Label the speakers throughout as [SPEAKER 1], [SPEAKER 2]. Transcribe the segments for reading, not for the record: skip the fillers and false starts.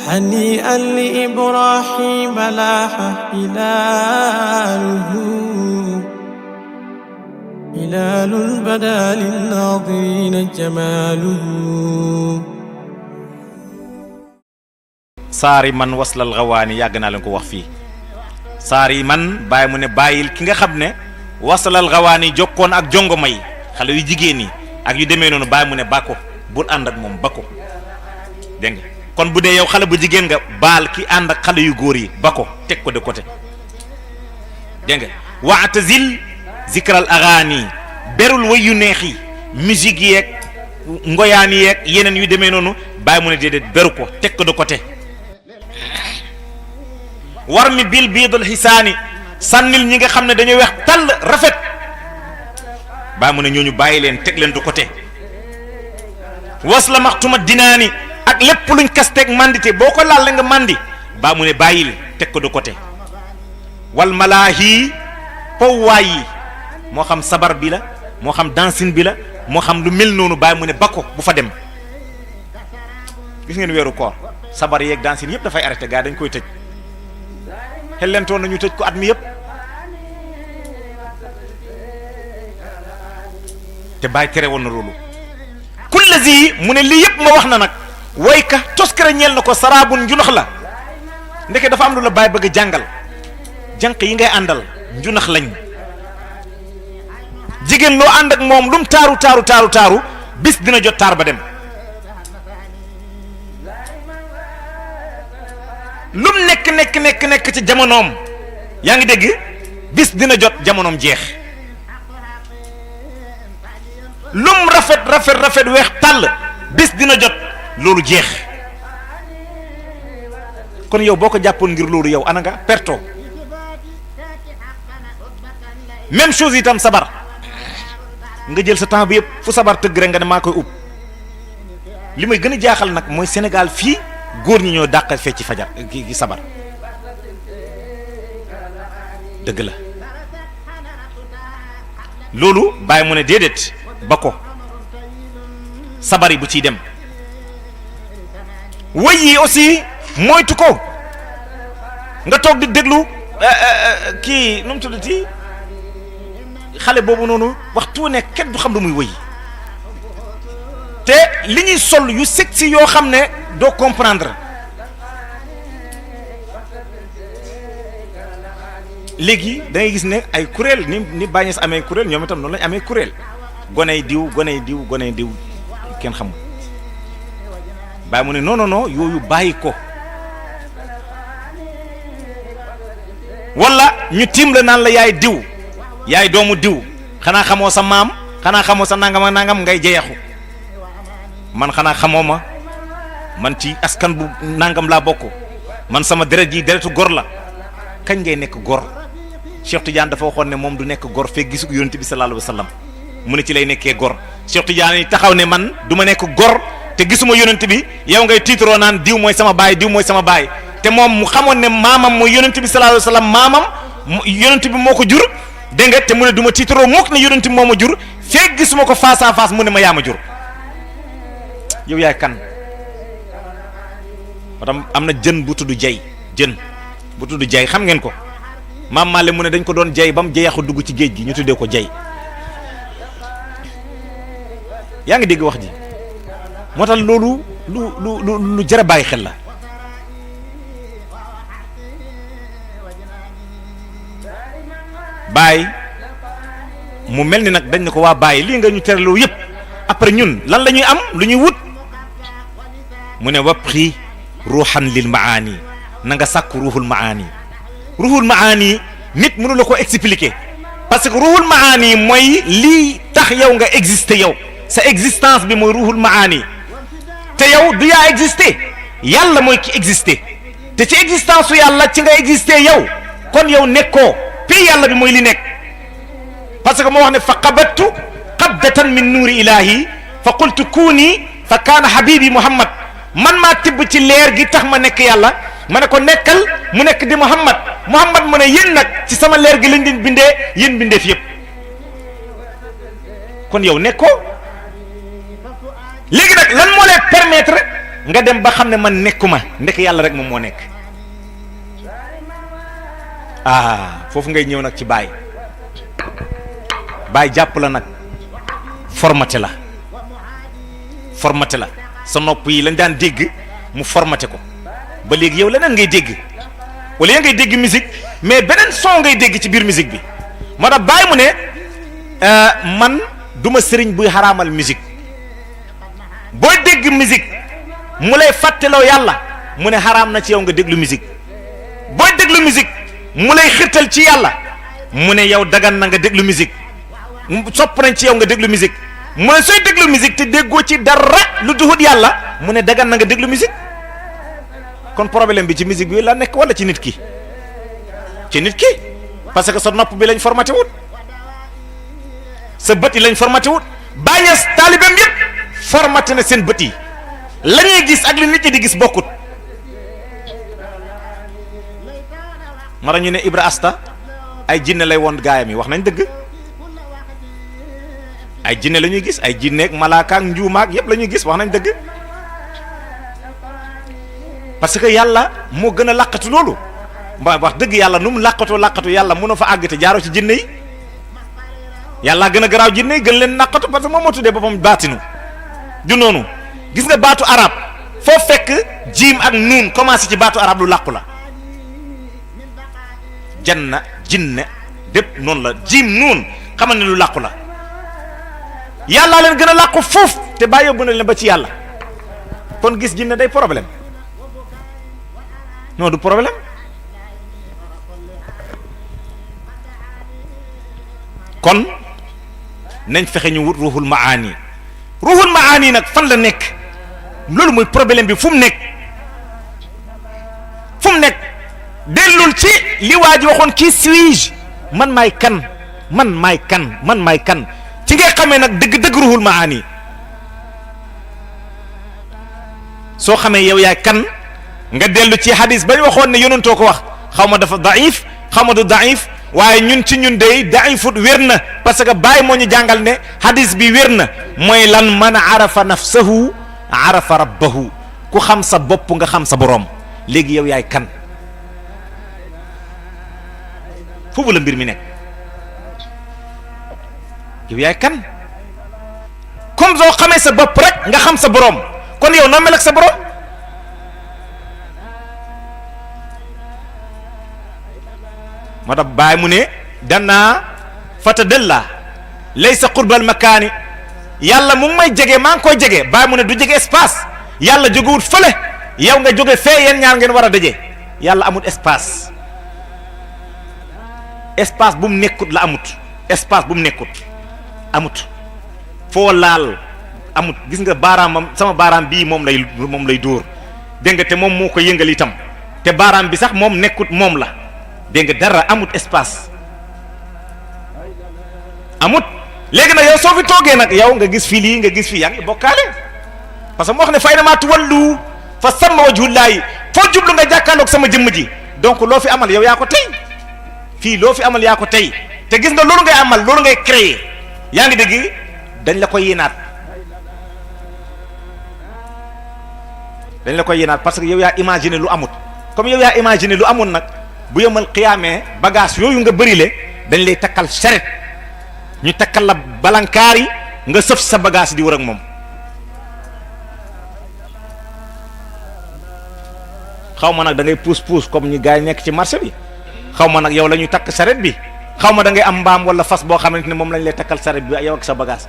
[SPEAKER 1] هنيئا لإبراهيم لاح هلاله هلال بدا للناظرين جماله
[SPEAKER 2] saari man waslal xawaani yàgg naa leen ko wax fii saari man bàyyi mu ne bàyyil ki nga xam ne waslal xawaani jokkoon ak jongo may xale yu jigéen ñi ak yu demee noonu bàyyi mu ne ba ko bul ànd ak moom ba ko dégg nga kon bu dee yow xale bu jigéen nga baal ki ànd ak xale yu góor yi ba ko teg ko de côté dégg nga waatazil zikral agaani berul way yu neex yi musique yeeg ngoyaan yeeg yeneen yu demee noonu bàyyi mu ne déedéet beru ko teg ko de côté war mi bil biidul xisaani sànnil ñi nga xam ne dañuy weex tàll rafet bàyyi mu ne ñooñu bàyyi leen teg leen de côté was la maxtuma dinaani ak lépp luñ kasteeg mandité boo ko laal la nga mandi bàyyi mu ne bàyyil teg ko de côté wal malaahi powwaay yi moo xam sabar bi la moo xam dancing bi la moo xam lu mel noonu bàyyi mu ne ba ko bu fa dem gis ngeen weeru koor sabar yeeg dancing yëpp dafay arrêté gaa dañ koy tëj xellentoon nañu tëj ko at mi yëpp te bàyyi tere woon na loolu kullazi mu ne lii yëpp ma wax na nag wayka toskare ñeel na ko saraabun njunax la ndeke dafa am lu la bàyyi bëgg a jàngal jànq yi ngay àndal njunax lañ jigéen loo ànd ak moom lum taaru taaru taaru taaru bis dina jot taar ba dem lum nekk ci jamonoom yaa ngi dégg bis dina jot jamonoom jeex lum rafet weex tàll bis dina jot loolu jeex kon yow boo ko jàppoon ngir loolu yow ana nga perto même chose itam sabar nga jël sa temps bi yëpp fu sabar tëgg rek nga ne maa koy ub li may gën a jaaxal nag mooy Sénégal fii góor ñi ñoo dàq fecc fajar ki sabar dëgg la loolu bàyyi mu ne déedéet ba ko sabar yi bu ciy dem wëy yi aussi moytu ko nga toog di déglu kii nu mu tuddati xale boobu noonu waxtu nekk kenn du xam lu muy wëy te li ñuy sol yu sexy yoo xam ne doo comprendre léegi da ngay gis ne ay kuréel ni bàññees amee kuréel ñoom itam noonu lañ amee kuréel goney diw kenn xamul bàyyi mu ne non yooyu bàyyi ko wala ñu tiim la naan la yaay diw yaay doomu diw xanaa xamoo sa maam xanaa xamoo sa nangam ak nangam ngay jeexu man xanaa xamoo ma man ci askan bu nangam laa bokk man sama deret ji deretu gor la kañ ngay nekk gor Cheikh Tidiane dafa waxoon ne moom du nekk gor fekk gisu yonent bi sallallahu alayhi wa sallam mu ne ci lay nekkee gor Cheikh Tidiane yi taxaw ne man du ma nekk gor te gisuma yonent bi yow ngay tiitaroo naan diw mooy sama baay diw mooy sama baay te moom mu xamoon ne maamam mooy yonent bi sallallahu alayhi wa sallam maamam yonent bi moo ko jur dégg nga te mu ne du ma tiitaroo mukk ne yonent bi moo ma jur fekk gisuma ko face à face mu ne ma yaa ma jur yow yaay kan watam am na jën bu tudd jay jën bu tudd jay xam ngeen ko maam Maale mu ne dañ ko doon jay ba mu jeexu dugg ci géej gi ñu tuddee ko jay yaa ngi dégg wax ji moo tax loolu lu jar a bàyyi xel la bàyyi mu mel ni nag dañ ne ko waa bàyyi lii nga ñu tereloo yëpp après ñun lan la ñuy am lu ñuy wut mu ne wapri ruuxan lil maani na nga sàkk ruuxul maani nit mënu la ko expliquer parce que ruuxul maani mooy lii tax yow nga exister yow sa existence bi mooy ruuxul maani te yow du yaa exister yàlla mooy ki exister te ci existence su yàlla ci nga exister yow kon yow nekkoo pii yàlla bi mooy li nekk parce que moo wax ne fa qabattu qabdatan min nuuri ilahi fa qultu kuuni fa kaana habibi muhammad man maa tibb ci leer gi tax ma nekk yàlla ma ne ko nekkal mu nekk di muhammad mu ne yéen nag ci sama leer gi lañ leen bindee yéen bindeef yëpp kon yow nekkoo léegi nag lan moo lay permettre nga dem ba xam ne man nekkuma ndek yàlla rek moom moo nekk. Foofu ngay ñëw nag ci baay jàpp la nag formaté la sa nopp yi lañ daan dégg mu formaté ko ba léegi yow leneen ngay dégg wala yaa ngay dégg musique mais beneen son ngay dégg ci biir musique bi moo tax baay mu ne man duma sëriñ buy xaraamal musique booy dégg musique mu lay fàtteloo yàlla mu ne xaraam na ci yow nga déglu musique booy déglu musique mu lay xirtal ci yàlla mu ne yow dagan na nga déglu musique sopp nañ ci yow nga déglu musique mu ne sooy déglu musique te déggoo ci dara lu duhut yàlla mu ne dagan na nga déglu musique. kon problème bi ci musique bi la nekk wala ci nit ki parce que sa nopp bi lañ formaté wut sa bët yi lañ formaté wut bàññees taalibeem yëpp formaté na seen bët yi la ñuy gis ak li nit ñi di gis bokkut. mara ñu ne Ibra Asta ay jinne lay woon gaayam yi wax nañ dëgg ay jinne la ñuy gis ay jinneeg malaaka ak njuumaak yëpp la ñuy gis wax nañ dëgg parce que yàlla moo gën a làqatu loolu mbaa wax dëgg yàlla nu mu làqatu yàlla mun a fa àgg te jaaroo ci jinne yi yàlla gën a garaaw jinne yi gën leen làqatu parce que moom moo tuddee boppam baatinu du noonu gis nga baatu arab foo fekk jiim ak nuun commencé ci baatu arab lu làqu la janna jinne dépp noonu la jiim nuun xamal ne lu làqu la yàllaa leen gën a làqu foofu te bàyyi yóbbu na leen ba ci yàlla kon gis jinne day problème non du problème kon nañ fexe ñu wut ruuxul maani nag fan la nekk loolu mooy problème bi fu mu nekk dellul ci li waa ji waxoon qui suis-je man maay kan ci ngay xamee nag dëgg ruuxul maani soo xamee yow yaay kan nga dellu ci hadis bañ waxoon ne yonentoo ko wax xaw ma dafa daif xaw ma du daif waaye ñun ci ñun dey daifut wér na parce que Baay moo ñu jàngal ne hadis bi wér na mooy lan man arafa nafsahu arafa rabbahu ku xam sa bopp nga xam sa boroom léegi yow yaay kan foofu la mbir mi nekk yow yaay kan comme soo xamee sa bopp rek nga xam sa boroom kon yow noo mel ak sa boroom moo tax Baay mu ne danaa fatadalla laysa qurbal makaani yàlla mu ngi may jege maa ngi koy jege Baay mu ne du jege espace yàlla jógewut fële yow nga jóge fee yéen ñaar ngeen war a daje yàlla amut espace bu mu nekkut la espace bu mu nekkut amut foo laal amut gis nga baaraamam sama baaraam bii moom lay dóor dégg nga te moom moo ko yëngal itam te baaraam bi sax moom nekkut moom la dégg nga dara amut espace amut léegi nag yow soo fi toogee nag yow nga gis fii lii nga gis fii yaa ngi bokkaale parce que moo wax ne fa aynamaa tuwallu fa samma wajhullaahi foo jublu nga jàkkaarloog sama jëmm ji donc loo fi amal yow yaa ko tey fii loo fi amal yaa ko tey te gis nga loolu ngay amal loolu ngay créer yaa ngi dégg dañ la koy yéenaat parce que yow yaa imaginer lu amut comme yow yaa imaginer lu amut nag bu yemal xiyaamee bagage yooyu nga bëri le dañ lay takkal saret ñu takkal la balankaar yi nga sëf sa bagage di wër ak moom xaw ma nag da ngay puus comme ñu gars yi nekk ci marché bi xaw ma nag yow la ñuy takk saret bi xaw ma da ngay am mbaam wala fas boo xamante ne moom lañ lay takkal saret bi yow ak sa bagage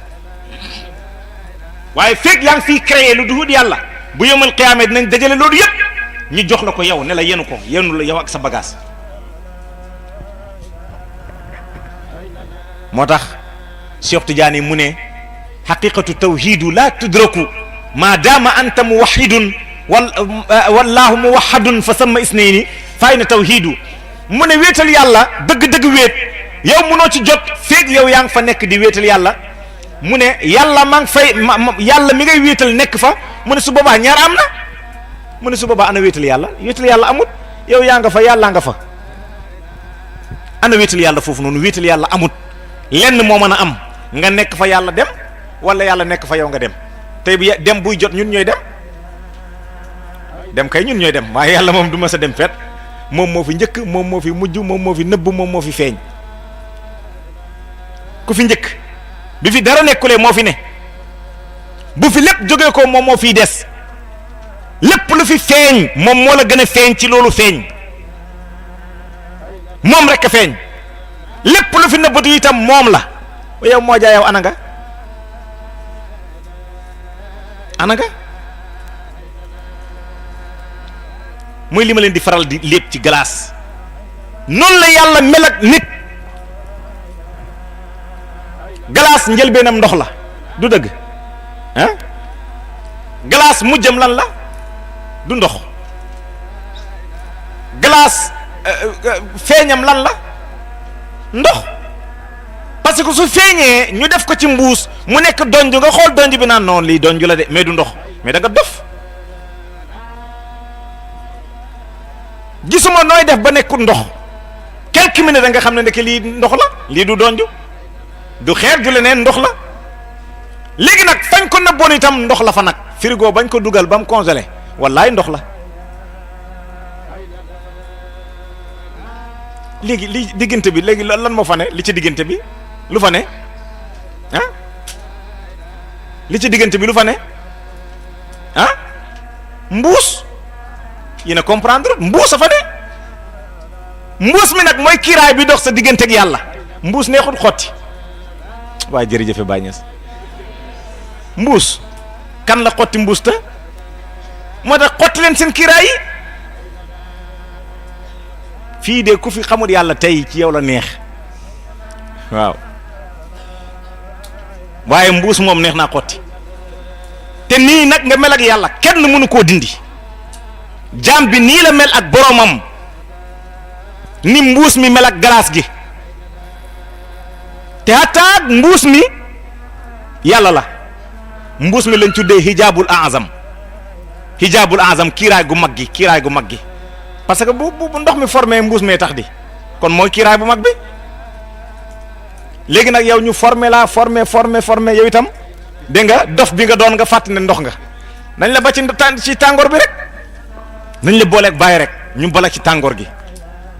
[SPEAKER 2] waaye fekk yaa ngi fiy créer lu duhut yàlla bu yemal xiyaamee dinañ dajale loolu yëpp ñu jox la ko yow ne la yenu la yow ak sa bagage moo tax Cheikh Tidiane mu ne xaqiqatu tawhidu la tudraku ma dama anta muwahidun wallahu muwahadun fa sama isnayni fay na tawhidu mu ne wéetal yàlla dëgg-dëgg wéet yow munoo ci jot feeg yow yaa ngi fa nekk di wéetal yàlla mu ne yàlla maa ngi fay yàlla mi ngay wéetal nekk fa mu ne su boobaa ñaar am na mu ne su boobaa ana wéetal yàlla amut yow yaa nga fa yàlla nga fa ana wéetal yàlla foofu noonu wéetal yàlla amut lenn moo mën a am nga nekk fa yàlla dem wala yàlla nekk fa yow nga dem tey bi dem buy jot ñun ñooy dem dem kay ñun ñooy dem waaye yàlla moom du ma sa dem fet moom moo fi njëkk moom moo fi mujj moom moo fi nëbb moom moo fi feeñ ku fi njëkk bi fi dara nekkulee moo fi ne bu fi lépp jógee ko moom moo fiy des lépp lu fi feeñ moom moo la gën a feeñ ci loolu feeñ moom rek a feeñ lépp lu fi nëbbatu itam moom la yow moo jaa yow ana nga muy li ma leen di faral di lépp ci glace noonu la yàlla mel ak nit glace njëlbeenam ndox la du dëgg ah glace mujjam lan la du ndox glace feeñam lan la ndox parce que su feeñee ñu def ko ci mbuus mu nekk donj nga xool donj bi naan noonu lii donj la de mais du ndox mais da nga dof gisuma nooy def ba nekkul ndox quelques minutes da nga xam ne ndeke lii ndox la lii du donj du xeer du leneen ndox la léegi nag fañ ko nëbboon itam ndox la fa nag frigo bañ ko dugal ba mu congelé wallaay ndox la léegi li diggante bi léegi lan moo fa ne li ci diggante bi lu fa ne ah li ci diggante bi lu fa ne ah mbuus yéen a comprendre mbuus a fa ne mbuus mi nag mooy kiiraay bi dox sa diggante ak yàlla mbuus neexul xotti waaye jërëjëfe Baay Ñas mbuus kan la xotti mbuus ta moo tax xotti leen seen kiiraay yi fii de ku fi xamul yàlla tey ci yow la neex waaw waaye mbuus moom neex naa xotti te nii nag nga mel ak yàlla kenn mënu koo dindi jaam bi nii la mel ak boromam ni mbuus mi mel ak galaas gi te hatta mbuus mi yàlla la mbuus mi lañ tuddee hijaabul azam kiiraay gu mag gi parce que bu ndox mi formé mbuus mee tax di kon mooy kiiraay bu mag bi léegi nag yow ñu formé yow itam dégg nga dof bi nga doon nga fàtt ne ndox nga nañ la ba ci tàngoor bi rek nañ la booleeg bàyyi rek ñu bala ci tàngoor gi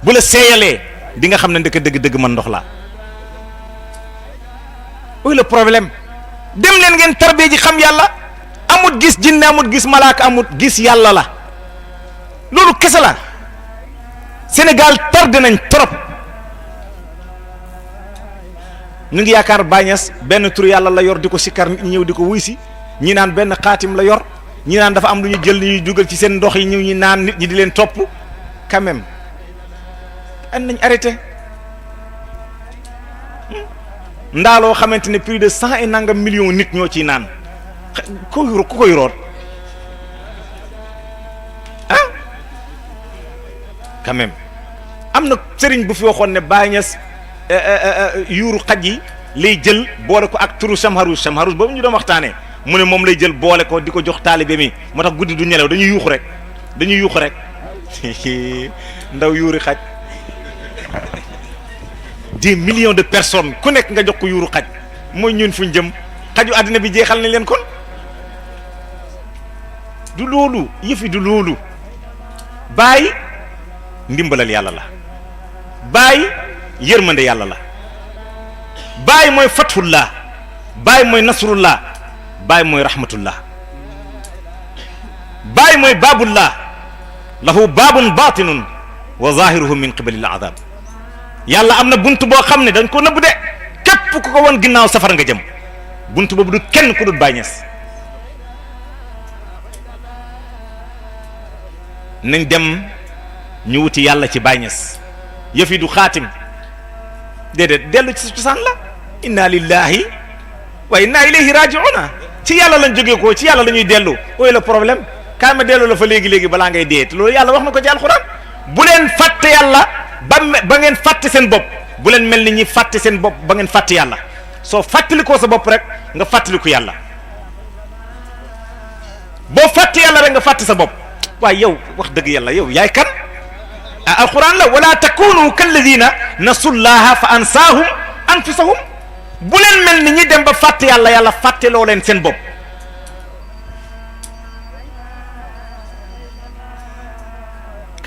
[SPEAKER 2] bu la seeyalee di nga xam ne ndeke dëgg man ndox laa ooy le problème dem leen ngeen tarbee ji xam yàlla amut gis jinne amut gis malaaka amut gis yàlla la loolu kese la Sénégal tardé nañ trop ñu ngi yaakaar Baay Ñas benn tur yàlla la yor di ko sikkar ñëw di ko wuy si ñi naan benn xaatim la yor ñi naan dafa am lu ñu jël ñuy dugal ci seen ndox yi ñëw ñi naan nit ñi di leen topp quand même an nañ arrêté ndaaloo xamante ne plus de 100 et nangam millions nit ñoo ciy naan ku koy root ah quand même am na sëriñ bu fi waxoon ne Baay Ñas yuuru xaj yi lay jël boole ko ak turu Samharus boobu ñu doon waxtaanee mu ne moom lay jël boole ko di ko jox taalibe mi moo tax guddi du ñelew dañuy yuuxu rek ndaw yuuri xaj des millions de personnes ku nekk nga jox ko yuuru xaj mooy ñun fuñ jëm xaju àddina bi jeexal nañ leen kon du loolu yëfi du loolu Baay ndimbalal yàlla la Baay yërmande yàlla la Baay mooy fathullah Baay mooy nasrullah Baay mooy rahmatullah Baay mooy baabullah lahu baabun baatinun wa zahiruhu min qibali al-adab yàlla am na bunt boo xam ne dañ ko nëbb de képp ku ko won ginnaaw safara nga jëm bunt boobu du kenn ku dul Baay Ñas nañ dem ñu wuti yàlla ci Baay Ñas yëf yi du xaatim déedéet dellu ci cosaan la inna lillahi wa inna ilayhi raji'una ci yàlla lañ jógee ko ci yàlla la ñuy dellu ooy le problème kaay ma dellu la fa léegi balaa ngay dee te loolu yàlla wax na ko ci alxuraan bu leen fàtte yàlla ba ngeen fàtte seen bopp bu leen mel ni ñi fàtte seen bopp ba ngeen fàtte yàlla soo fàttalikoo sa bopp rek nga fàttaliku yàlla boo fàtte yàlla rek nga fàtte sa bopp waaye yow wax dëgg yàlla yow yaay kan alquran la wala takunu kalladina nasullaha fa ansaahum anfusahum bu leen mel ni ñi dem ba fàtte yàlla fàtteloo leen seen bopp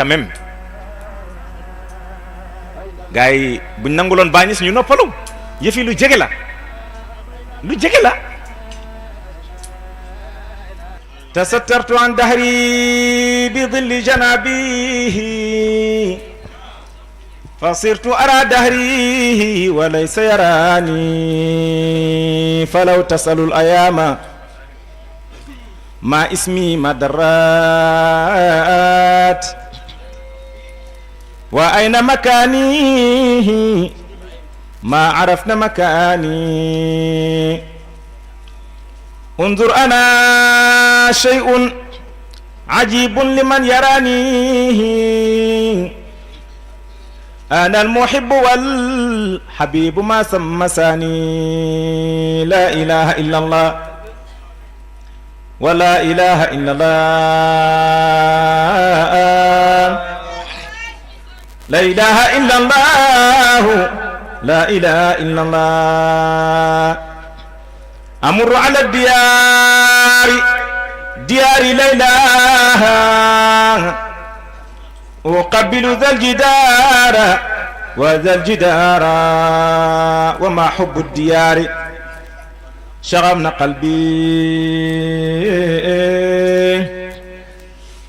[SPEAKER 2] quand même gars yi buñ nanguloon Baay Ñas ñu noppalu yëf yi lu jege la tasattartu an dahri bi dhilli janabihi fasirtu ara dahri wa laysa yarani falaw tasalu al ayama ma ismi madarat wa ayna makani ma arafna makani انظر أنا شيء عجيب لمن يراني أنا المحب والحبيب ما سمساني لا إله إلا الله ولا إله إلا الله لا إله إلا الله لا إله إلا الله أمر على ديار ليلى أقبل ذا الجدار وذا الجدار وما حب الديار شغمنا قلبي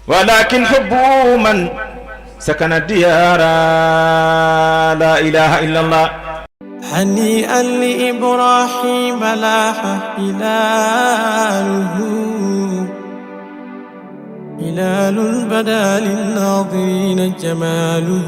[SPEAKER 2] ولكن حب من سكن الديار لا إله إلا الله
[SPEAKER 1] هنيئا لإبراهيم لاح هلال بدا للناظرين جماله